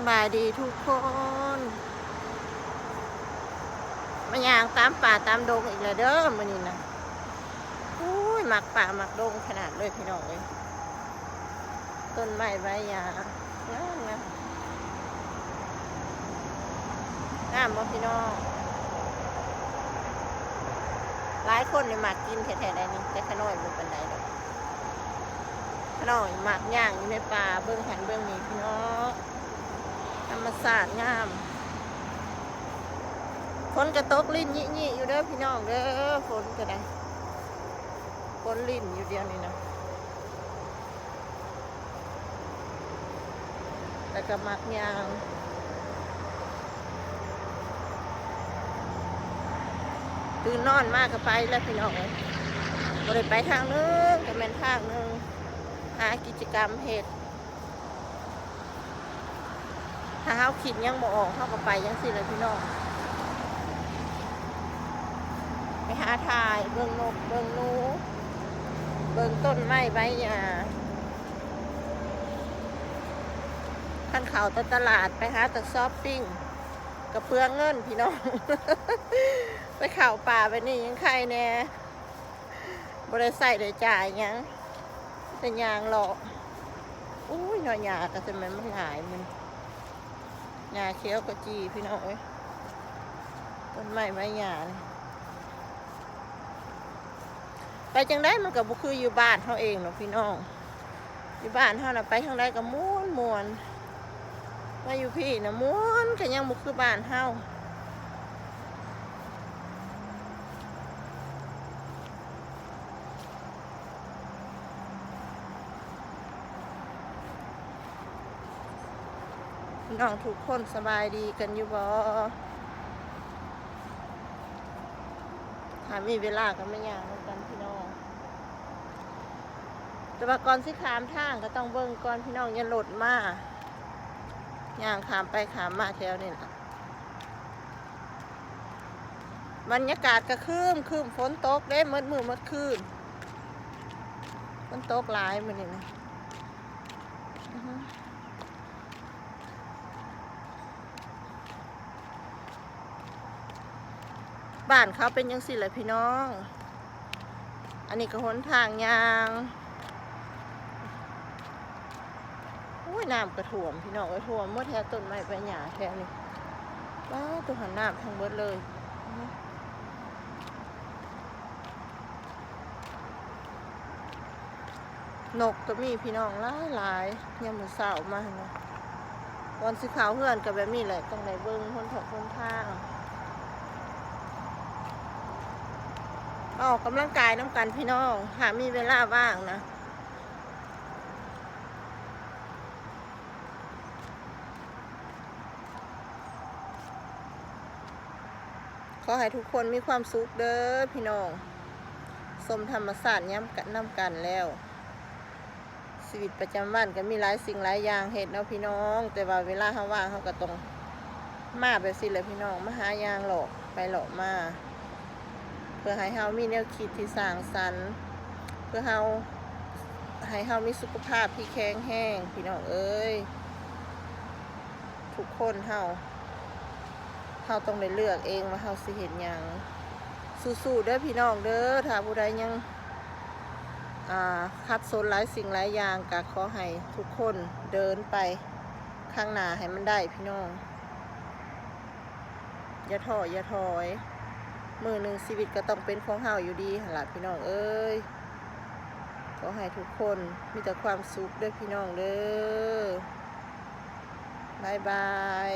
ສະບາຍດີທຸກຄົນ ມາຍ່າງຕາມປ່າຕາມດົງອີກແລ້ວເດີມື້ນີ້ນະ. ໂອ້ຍ ມັກປ່າມັກດົງຂະໜາດເລີຍພີ່ນ້ອງເອີຍ. ຕົ້ນໄມ້ໃບຫຍ້າງາມໆ ງາມບໍ່ພີ່ນ້ອງ? ຫຼາຍຄົນນີ້ມັກກິນແທ້ໆ ໄດ໋ນີ້ ແຕ່ຂະນ້ອຍບໍ່ປານໃດດອກ. ຂະນ້ອຍມັກຍ່າງຢູ່ໃນປ່າ ເບິ່ງຫັ້ນເບິ່ງນີ້ພີ່ນ້ອງ ທຳມະຊາດງາມ. ຝົນກະຕົກລິນຍິໆຢູ່ເດີພີ່ນ້ອງເດີ ຝົນກະໄດ້ ຝົນລິນຢູ່ດຽວນີ້ນະ. ແລ້ວກໍມັກຍ່າງ ຕື່ນນອນມາກໍໄປແລ້ວພີ່ນ້ອງເອີຍ. ບໍ່ໄດ້ໄປທາງໜຶ່ງກໍແມ່ນທາງໜຶ່ງ ຫາກິດຈະກຳເຮັດ. ຖ້າເຮົາຄິດຫຍັງບໍ່ອອກ ເຮົາກໍໄປຈັ່ງຊີ້ແຫຼະພີ່ນ້ອງ ໄປຫາຖ່າຍ ເບິ່ງນົກເບິ່ງໜູ ເບິ່ງຕົ້ນໄມ້ໃບຫຍ້າ. ຄັນເຂົ້າແຕ່ຕະຫຼາດ ໄປຫາແຕ່ຊັອບປິງ ກໍເປືອງເງິນພີ່ນ້ອງ ໄປເຂົ້າປ່າແບບນີ້ຍັງໄຄແດ່ ບໍ່ໄດ້ໃຊ້ໄດ້ຈ່າຍຫຍັງ ແຕ່ຍ່າງເລາະ. ໂອ້ຍ ເນາະ ຫຍ້າກໍຈະແມ່ນມັນຫຼາຍ ມັນຫຍ້າຂຽວຂະຈີພີ່ນ້ອງເອີຍ ຕົ້ນໄມ້ໃບຫຍ້ານີ້. ໄປຈັ່ງໃດມັນກໍບໍ່ຄືຢູ່ບ້ານເຮົາເອງເນາະພີ່ນ້ອງ. ຢູ່ບ້ານເຮົານະ ໄປທາງໃດກໍມ່ວນໆ ມາຢູ່ພີ້ນະມ່ວນ ກໍຍັງບໍ່ຄືບ້ານເຮົາ. ພີ່ນ້ອງທຸກຄົນສະບາຍດີກັນຢູ່ບໍ່? ຖ້າມີເວລາກໍມາຍ່າງນຳກັນພີ່ນ້ອງ. ແຕ່ວ່າກ່ອນຊິຂ້າມທາງກໍຕ້ອງເບິ່ງກ່ອນພີ່ນ້ອງ ຢ່າລົດມາ ຍ່າງຂ້າມໄປຂ້າມມາແຖວນີ້ລະ. ບັນຍາກາດກໍຄຶ້ມໆ ຝົນຕົກເດ້ ໝົດມື້ໝົດຄືນ ຝົນຕົກຫຼາຍມື້ນີ້ນະ. ບ້ານເຂົາເປັນຈັ່ງຊີ້ແຫຼະພີ່ນ້ອງ. ອັນນີ້ກໍຫົນທາງຍ່າງ ໂອ້ຍ ນ້ຳກໍຖ້ວມພີ່ນ້ອງເອີຍ ຖ້ວມໝົດແຖວຕົ້ນໄມ້ໃບຫຍ້າແຖວນີ້. ວ້າ ຕົວຫັ້ນນ້ຳທັງເບິດເລີຍ. ນົກກໍມີພີ່ນ້ອງຫຼາຍໆ ຍາມມື້ເຊົ້າມາຫັ້ນນະ. ກ່ອນຊິເຂົ້າເຮືອນກໍແບບນີ້ແຫຼະ ຕ້ອງໄດ້ເບິ່ງຫົນທອກຫົນທາງ. ອອກກຳລັງກາຍນຳກັນພີ່ນ້ອງ ຖ້າມີເວລາວ່າງນະ. ຂໍໃຫ້ທຸກຄົນມີຄວາມສຸກເດີພີ່ນ້ອງ. ຊົມທຳມະຊາດຍາມກັນ ນຳກັນແລ້ວ ຊີວິດປະຈຳວັນກໍມີຫຼາຍສິ່ງຫຼາຍຢ່າງເຮັດເນາະພີ່ນ້ອງ, ແຕ່ວ່າເວລາເຮົາວ່າງ ເຮົາກໍຕ້ອງມາແບບຊີ້ແຫຼະພີ່ນ້ອງ, ມາຫາຍ່າງເລາະໄປເລາະມາ ເພື່ອໃຫ້ເຮົາມີແນວຄິດທີ່ສ້າງສັນ, ເພື່ອເຮົາ ໃຫ້ເຮົາມີສຸຂະພາບທີ່ແຂງແຮງພີ່ນ້ອງເອີຍ. ທຸກຄົນເຮົາ ເຮົາຕ້ອງໄດ້ເລືອກເອງວ່າເຮົາຊິເຮັດຫຍັງ. ສູ້ໆເດີພີ່ນ້ອງເດີ, ຖ້າຜູ້ໃດຍັງ ອ່າ ຂັດສົນຫຼາຍສິ່ງຫຼາຍຢ່າງ ກໍຂໍໃຫ້ທຸກຄົນເດີນໄປຂ້າງໜ້າໃຫ້ມັນໄດ້ພີ່ນ້ອງ. ຢ່າທໍ້ຢ່າຖອຍ, ມື້ໜຶ່ງຊີວິດກໍຕ້ອງເປັນຂອງເຮົາຢູ່ດີຫັ້ນລະພີ່ນ້ອງເອີຍ. ຂໍໃຫ້ທຸກຄົນມີແຕ່ຄວາມສຸກເດີພີ່ນ້ອງເດີ. ບາຍບາຍ.